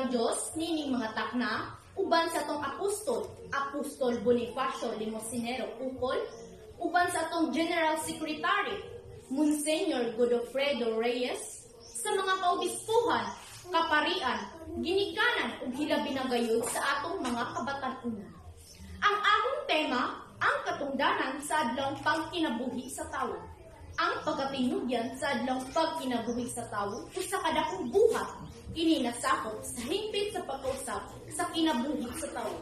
Magulang Diyos, nining mga takna, uban sa atong apostol, Apostol Bonifacio Limosinero Ukol, uban sa atong General Secretary, Monsignor Godofredo Reyes, sa mga kaobispuhan, kaparian, ginikanan ug hilabi na gayud sa atong mga kabatan-unan. Ang akong tema, ang katungdanan sa adlawng pagkinabuhi sa tawo. Ang pagkatinugyan sa adlawng pagkinabuhi sa tawo usa ka dakong buhat kini nasakop sa hingpit sa pagkausap sa kinabuhi sa tawo.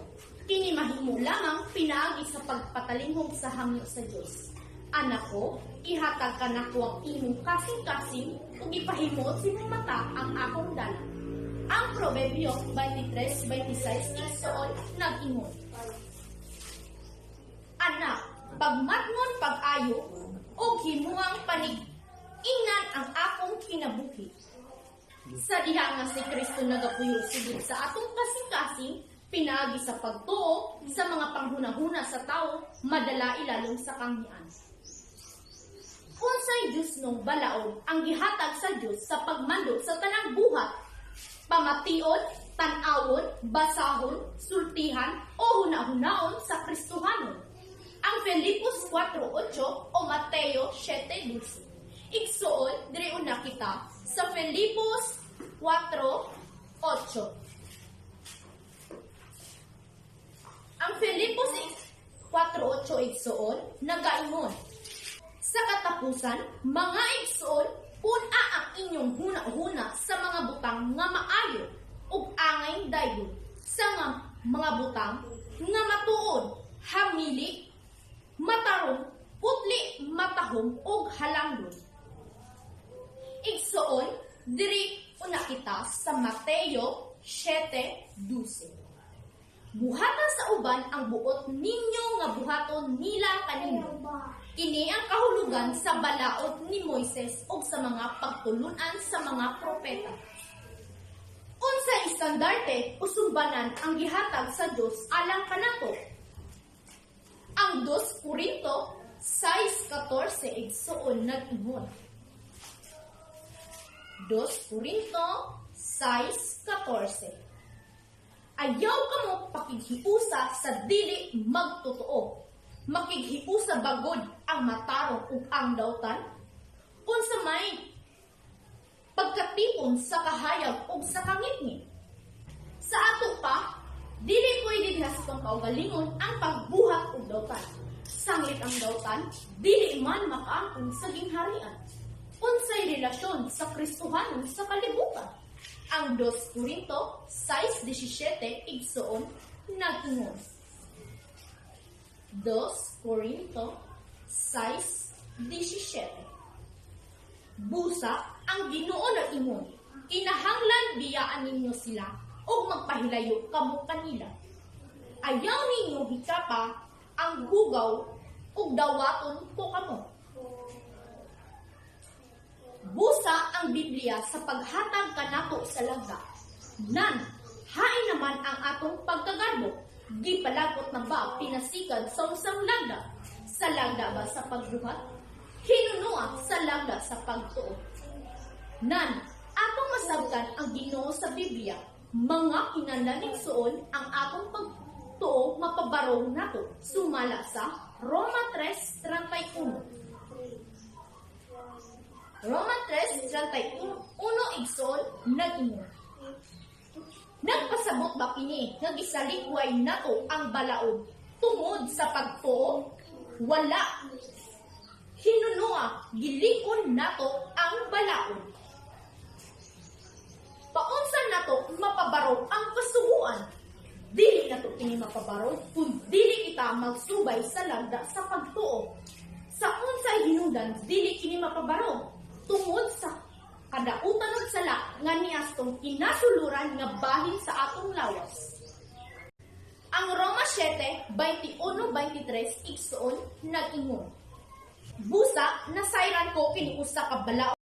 Kini mahimo lamang pinaagi sa pagpatalinghog sa hangyo sa Dios. "Anak ko, ihatag kanako ang imong kasing-kasing ug ipahimuot sa imong mata ang akong dalan." Ang Proverbio 23:26, igsoon, nag-ingon, "Anak, pagmatngon pag-ayo ug himuang panig-ingnan ang akong kinabuhi." Sa diha nga si Kristo nagapuyo sugod sa atong kasing-kasing, pinaagi sa pagtuo sa mga panghunahuna sa tao, madala ilalom sa kanghian. Unsay Diyosnong balaod ang gihatag sa Dios sa pagmando sa tanang buhat? Pamation, tan-awon, basahon, sultihan, o hunahunaon sa Kristohanon? Ang Filipos 4.8 o Mateo 7.12. Igsuon, diri una kita sa Filipos 4.8. Ang Filipos 4.8, igsuon, nagaingon, "Sa katapusan, mga igsuon, pun-a ang inyong huna-huna sa mga butang nga maayo ug angay daygon, sa nga mga butang nga matuod, hamili, matarong, putli, matahom ug halangdon." Igsuon, diri una kita sa Mateo 7.12. "Buhata sa uban ang buot ninyo nga buhaton nila kaninyo. Kini ang kahulugan sa balaod ni Moises ug sa mga pagtulunan sa mga propeta." Unsa estandarte o sumbanan ang gihatag sa Dios alang kanato? Ang 2 Korinto 6.14, igsuon, nag-ingon. 2 Korinto 6.14: "Ayaw kamo pakighiusa sa dili magtotoo. Makighiusa ba gud ang matarong ug ang dautan? Unsa may pagkatipon sa kahayag ug sa kangitngit?" Sa ato pa, dili pwede diha sa atong kaugalingon ang pagbuhat og dautan. Sanglit ang dautan, dili man makaangkon sa gingharian. Unsay relasyon sa Kristohanon sa kalibutan? Ang 2 Korinto 6.17, igsuon, nag-ingon. 2 Korinto 6.17: "Busa, ang Ginoo nag-ingon, kinahanglan biyaan ninyo sila ug magpahilayo kamo kanila. Ayaw ninyo hikapa ang hugaw ug dawaton ko kamo." Busa ang Biblia sa paghatag kanato sa lagda. Nan, hain naman ang atong pagkagarbo? Gipalagot na ba pinasikad sa unsang lagda? Sa lagda ba sa pagbuhat? Hinunoa, sa lagda sa pagtuo. Nan, atong masabtan ang Ginoo sa Biblia, mga kinahanglan, igsuon, ang atong pagtuo mapabarog nato sumala sa Roma 3.31. Roma 3.31, igsoon, nag-ingon, "Nagpasabot ba kini nga gisalikway nato ang balaod tungod sa pagtuo? Wala! Hinunoa, gilikon nato ang balaod." Paunsa nato mapabarog ang kasuguan? Dili nato kini mapabarog kung dili kita magsubay sa lagda sa pagtuo. Sa unsay hinungdan dili kini mapabarog? Tungod sa kadautan ug sala nga niastong kinasuluran nga bahin sa atong lawas. Ang Roma 7:21-23, igsuon, nag-ingon, "Busa, nasayran ko kini usa ka balaod